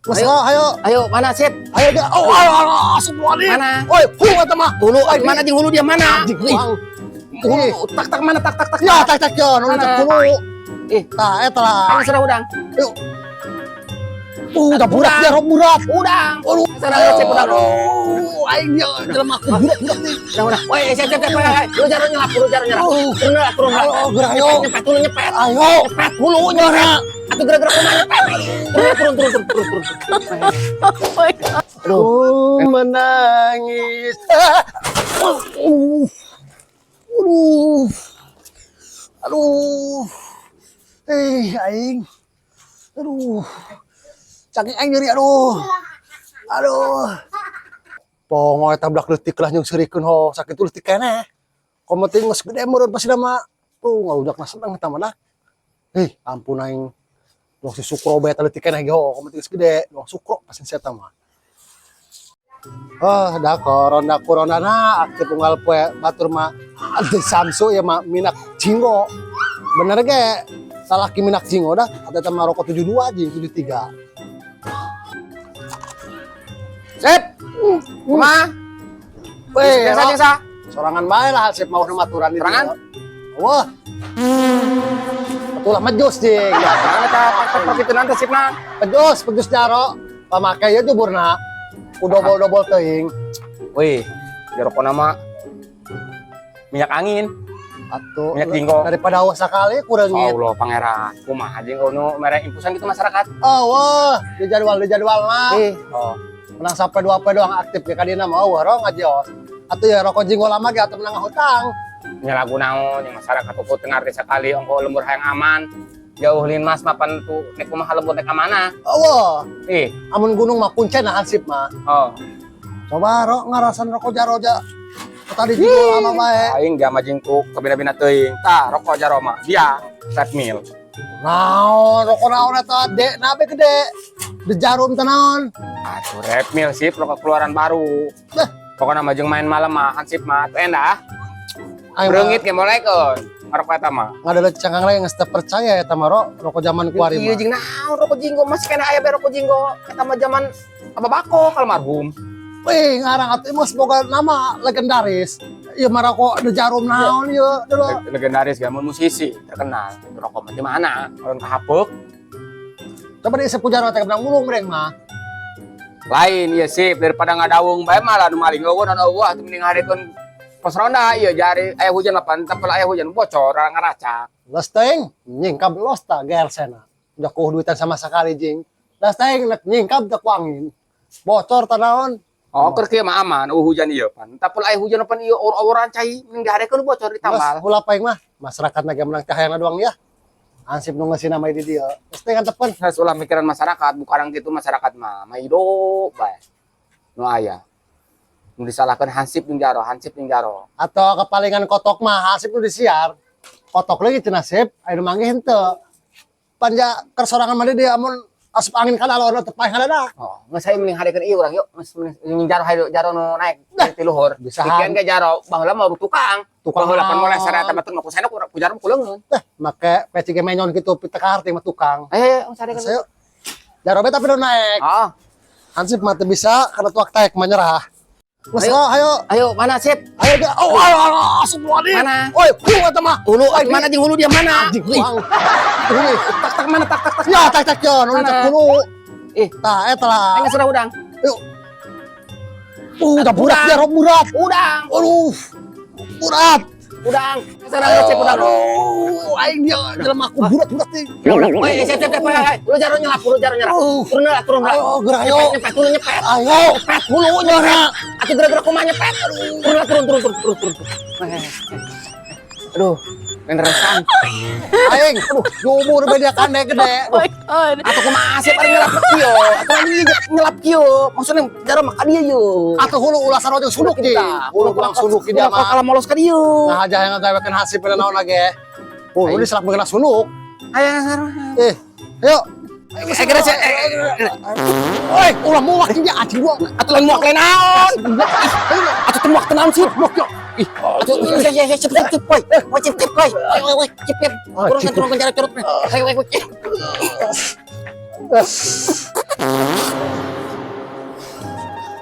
Mas, Ayo. ayo. Ayo, mana, Sip? Ayo dia. Oh, ayo, ayo, astagfirullahaladzim. Mana? Oi, hulu eta mah. Hulu, mana jeung hulu dia mana? Anjing, Ih, buang. hulu, tak tak mana, tak tak tak. Ya, tak tak yo, nu Mana? cek hulu. Ih. Tah, eta lah. Ayo sudah udang. Yuk. Udah burak dia, rob burak. Udang. Aduh, Sudah Sip, udang. Aduh, aing dia jelema aku budak budak nih. Udah, udah. Woi, siap, siap, siap. Woi, lu jaro nyelap, lu jaro nyelap. Turun lah, turun lah. Ayo, gerak, ayo. Nyepet, hulu nyepet. Ayo. Nyepet, hulu nyepet. Atau gerak-gerak kumaha nyepet. Turun, turun, turun, turun, turun, turun. Aduh. Ku menangis. Aduh. Aduh. Eh, aing. Aduh. Saking aing nyeri, aduh. Aduh. Pongo eta budak leutik lah jeung seurikeun ho, sakitu leutik keneh. Komo teh geus gede meureun pasti mah. Tuh ngaludakna seneng eta mah dah. Eh, ampun aing. Doang si Sukro bae eta leutik keneh ge ho, komo teh geus gede, doang Sukro pasti si eta mah. Oh, dah corona corona na aktif unggal poe batur mah ada Samsu ya mah minak jinggo. Bener ge salaki minak jinggo dah atau eta mah rokok 72 jeung 73. Sip. Kumaha? Weh, Biasa, biasa. Sorangan bae lah sip mau maturan itu. Sorangan? Wah. Atulah mejus jing. Mana ta tak tak itu nanti sip na. Pejus, pejus jaro. Pamake ya juburna. Ku dobol-dobol teuing. Wih, jaro nama minyak angin. Atuh Minyak jinggo. Daripada awas sakali kurangin. Allah pangeran, kumaha jeung nu mere infusan gitu masyarakat. Oh, wah, di jadwal mah. Eh, oh. Menang sampai 2 poe doang aktif ya kadina mah eueuh ro ngajios. Atuh ya rokok jinggo lama ge atuh menang hutang. Nya lagu naon yang masyarakat ukur tengah desa kali ongko lembur hayang aman. Jauh lin mas mapan tuh nek kumaha lembur nek amanah. Oh, Ih, amun gunung mah kuncen hansip mah. Oh. Coba ro ngarasan rokok jaro ja. Tadi jinggo lama bae. Aing jama jeung ku kabina-bina teuing. Tah, rokok jaro mah. Dia treadmill. Naon rokok naon eta dek nabe gede. Di jarum teh naon? Atuh treadmill sih rokok keluaran baru. Dah. Pokoknya mah jeung main malam mah hansip mah atuh endah. Aing mah Bereungit ge molekeun. Rokok eta mah. Ngadala cangkang lain geus teu percaya eta mah ro rokok zaman kuari Iya mah. jeung naon rokok jinggo masih kena aya bae rokok jinggo. Eta mah zaman Abah bako almarhum. Wih, ngarang atuh mah boga nama legendaris. Ieu mah rokok di jarum naon ieu dulu. Legendaris gak mun musisi terkenal. Rokok mah di mana? Orang kahapeuk. Coba diisep ku jaro teh menang mulung mereng mah. Lain iya sip daripada ngadawung bae malah nu maling eueuh nu eueuh atuh mending harekeun pos ronda ieu jari aya hujan mah pan aya hujan bocor ngaracak. Los teuing nyingkab los ta gersena. Udah ku duitan sama sekali jing. Los teuing nek nyingkab teh ku angin. Bocor ta naon? Oh, keur kieu mah aman, eueuh hujan ieu pan. Tapel aya hujan pan ieu or-oran cai mending diharekeun bocor ditambal. Los ulah paing mah masyarakat ge menang teh hayangna doang ya. Hansip nu ngeusina mah di dieu. Geus teh tepen. Geus ulah mikiran masyarakat, bukan gitu masyarakat mah maido bae. Nu aya. Nu disalahkeun hansip jeung jaro, hansip jeung jaro. Atau kepalingan kotok mah hansip nu disiar. Kotok lagi cenah sip, aya nu manggih henteu. Panja kersorangan mah di dia amun asup angin kana alon teu paeh ngadadak. Oh, geus saya mending harekeun ieu urang yuk, geus mending jaro hayu jaro nu naik ti luhur. Bisa. Dikieun ge jaro, baheula mah tukang. Tukang Baheula pan mulai naon? sareta batur mah ku sendok ku jaro ku leungeun. Eh, make peci ge menyon kitu pita kaharti mah tukang. Ayo ayo sarekeun. Saya jaro be tapi nu naek. Oh, Hansip mah teu bisa karena tuak taek menyerah. Geus Ayo. ayo. Ayo. Ayo mana sip? Ayo dia. Oh, ayo, ayo, astagfirullahaladzim. Mana? Oi, hulu eta mah. Hulu, mana jeung hulu dia mana? Anjing, Ih, buang. Ih, tak tak mana tak tak tak. ya tak tak yo, nu Mana? cek hulu. Ih, Tah, eta lah. aing sudah udang. Yuk. Udah burak dia, rob burak. Udang, Aduh. Burat. Udang. Sudah sip udang. Aduh, aing dia jelema aku burak burak nih. Woi, siap siap siap. Lu jaro nyelap, lu jaro nyelap. Turun lah, turun lah. Ayo, gerak ayo. Nyepet, hulu nyepet. Ayo. Nyepet, hulu nyepet. Atuh gerak-gerak kumaha nyepet. Turun lah, turun, turun, turun, turun, turun. Aduh, beneran. Aing, aduh, jubur beda kande gede. Oh my God. Atau kumaha sih paling nyelap kieu. Atuh anjing nyelap kieu. Maksudnya jaro mah ka dieu ye. Atuh hulu ulah sarua jeung suluk ji. Hulu pulang suluk dia mah. Kalau molos ka dieu. Nah aja yang ngagawekeun hasib pada naon lagi. Hulu diselap mengenai suluk. Ayo, Eh, ayo. Eh, kira sih, Oi, ulah muak dia anjing gua. Atuh lain muak lain naon. Atuh teu muak teu naon sih. Muak yo. Ih, atuh cip cip cip cip woi. Woi cip cip woi. Woi woi woi cip cip. Ah, Turun cip. Turun jaro curut. Woi woi woi.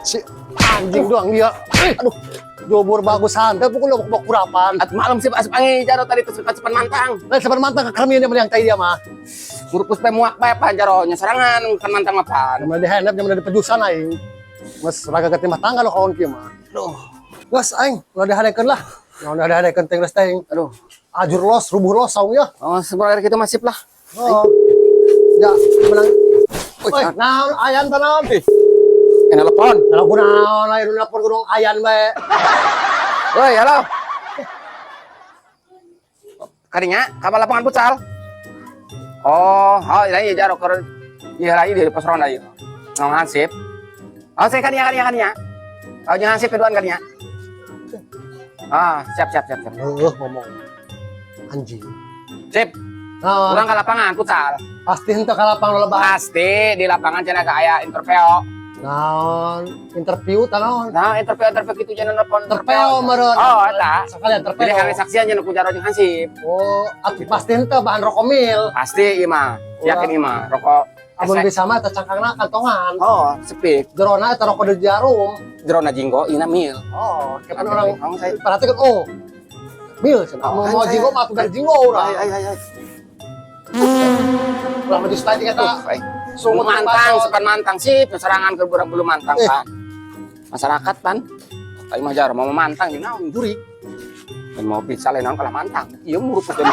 Si anjing doang dia. Aduh, jobor bagus santai pukul lo bok kurapan. At malam sih asup angin jaro tadi tuh cepat mantang. Lain sabar mantang kekermian dia meliang tai dia mah. Murupus pe muak bae pan jaro nya serangan kan mantang mah pan. Yang mana dihandap, yang mana dipejusan aing. Mas raga ketimah tangga lo kawan kieu mah. Aduh, Gas aing, ulah dihadekeun lah. Ulah dihadekeun teh geus teh. Aduh. Ajur los, rubuh los saung ya. Oh, sebenarnya kita masih lah. Oh. Ya, menang. Wih, Woi, naon ayan ta naon? Eh, telepon. Kalau kunaon aya nu nelpon kudu ayan bae. Woi, halo. Kadinya, kabar lapangan futsal. Oh, oh, ini jaro keur ieu lagi di pos ronda ieu. Ngomong hansip. Oh, saya kadinya kadinya kadinya. Oh, jangan hansip keduan kadinya. Ah, siap siap siap siap. Heuh ngomong. Anjing. Sip, Naon? urang ke lapangan futsal. Pasti henteu ka lapang lebahan. Pasti di lapangan cenah ka aya interview. Naon? Interview ta naon? Nah, interview interview kitu cenah nelpon. Interview meureun. Oh, eta. Sekalian interview. Jadi kali saksian cenah ku jaro jeung hansip. Oh, atuh pasti henteu bahan rokok mil. Pasti ieu mah. Yakin ieu mah rokok. Amun esek. bisa mah eta cangkangna kantongan. Oh, sepik. Jerona eta rokok di jarum. Jerona jinggo ieu mil. Oh, kapan Oke, orang kamu saya. perhatikan oh. Mil cenah. Oh, Mau kan mau saya- jinggo mah atuh dari jinggo urang. Ay, ay, ay, ay. Ulah maju style eta. Tuh, ay. Sungut Mantang, bacot. sepan mantang sih, serangan ke burang belum mantang, Eh. pan. Masyarakat, pan. Tapi mah jaro mau mantang jeung naon juri. Dan mau pizza lain naon kalah mantang. Ieu murupus deui.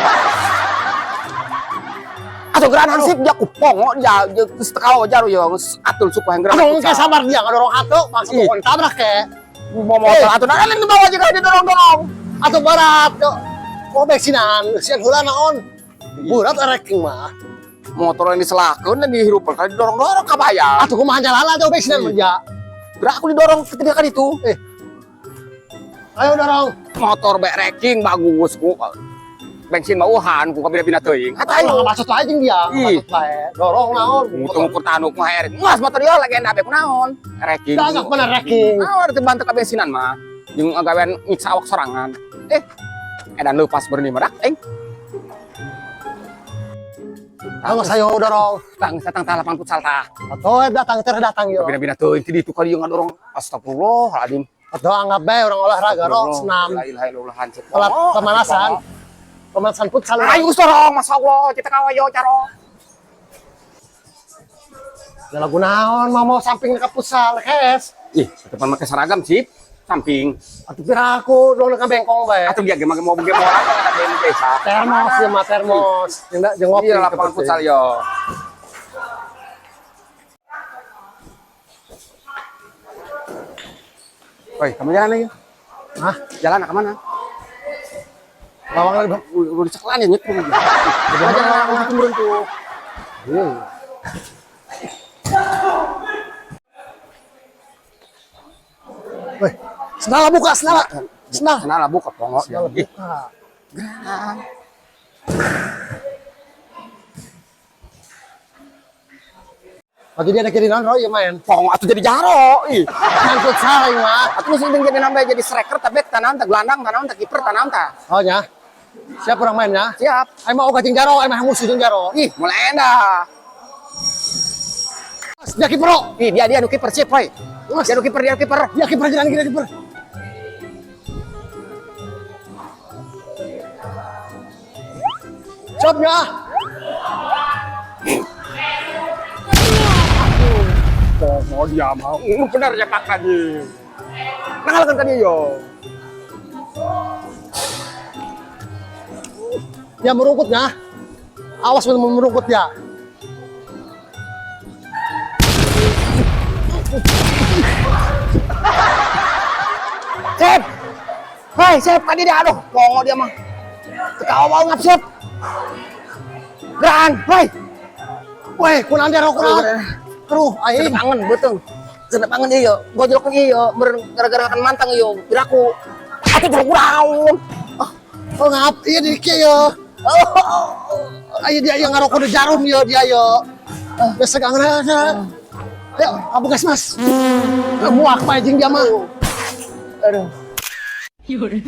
Atuh geran hansip dia ku pongo dia geus teu kawa jaro yo geus atul suku yang geran. Aduh, engke sabar dia ngadorong atuh, maksud Ih. pokon tabrak ke. Mau motor atuh nah lain dibawa juga didorong-dorong. Atuh barat. Oh, beksinan, sian heula naon. Berat ranking mah. Motor yang diselakeun dan dihirupan kali didorong-dorong kabayang. Atuh kumaha nyalala tuh beksinan mah ya. Gerak aku didorong ketika kan itu. Ayo dorong. Motor bek ranking bagus ku bensin mah uhan ku kabina-bina teuing. Atuh Ayo ayo. bacot wae jeung dia, Ih. bacot bae. Dorong naon. Ngukur tanuk mah erek. Mas motor yo legenda be kunaon. Ranking. Gagak mana ranking. Naon teu bantu ka bensinan mah. Jeung gawean nyiksa awak sorangan. Eh, edan leupas berni merak aing. Ayo ayo dorong. Tang datang tah lapangan futsal tah. Atuh datang ter datang yo. Kabina-bina teuing ti ditu kali ngadorong. Astagfirullahaladzim. Atuh anggap bae orang olahraga rok senam. La ilaha illallah hansip. Olah pemanasan. Pemanasan futsal. Ayo sorong, masya Allah, kita kawayo caro. Ya lagu naon mau mau samping ke futsal kes. Ih, depan pakai seragam sih, samping. Atuh pira aku dong ka bengkong bae. Atau dia gimana mau bagaimana orang kan ada yang desa. Termos ya mah termos. Jeung jeung ngopi. Iya, lapangan futsal yo. Woi, kamu jalan lagi? Hah? Jalan ke mana? Lawang lagi. Udah di sekolah nih, nyetrum. Jalan jalan turun tuh. Iya. Weh, senala buka, senala. Senala. Senala buka pongok. Senala buka. Waktu dia ada kiri naon roy ya main. Pongok atau jadi jaro, ih. Main futsal aing mah. Atau mesti jadi nambah jadi striker tapi tanaon tak gelandang, tanaon tak kiper, tanaon tak. Oh nya. Siap orang mainnya? Siap. Aing mah ogah jeung jaro, aing mah musuh jeung jaro. Ih, mulai endah. Dia kiper. Ih, dia dia nu kiper sip, woi. Dia nu kiper, dia nu kiper. Dia kiper jalan dia kiper. Siap ya. Oh, mau dia mau. Benar ya Pak tadi. Nangalkan tadi yo. Ya merungkut ya. Awas merungkut ya. Sip. Hei, sip tadi dia aduh, pongo dia mah. Teka mau ngap sip. Geran, hei. Weh, kunaon dia rokok kunaon? Aduh, aing. Sedep angen beuteung. Sedep angen ieu, gojlok ieu, gara-gara kan mantang ieu, piraku. Atuh jeruk kuraun. Oh ngap, iya di kieu yo. Ayo dia yang ngarokok di jarum yo dia yo. Biasa kangen aja. Ayo, apa gas mas? Muak pae jeung dia mah. Aduh. 有人。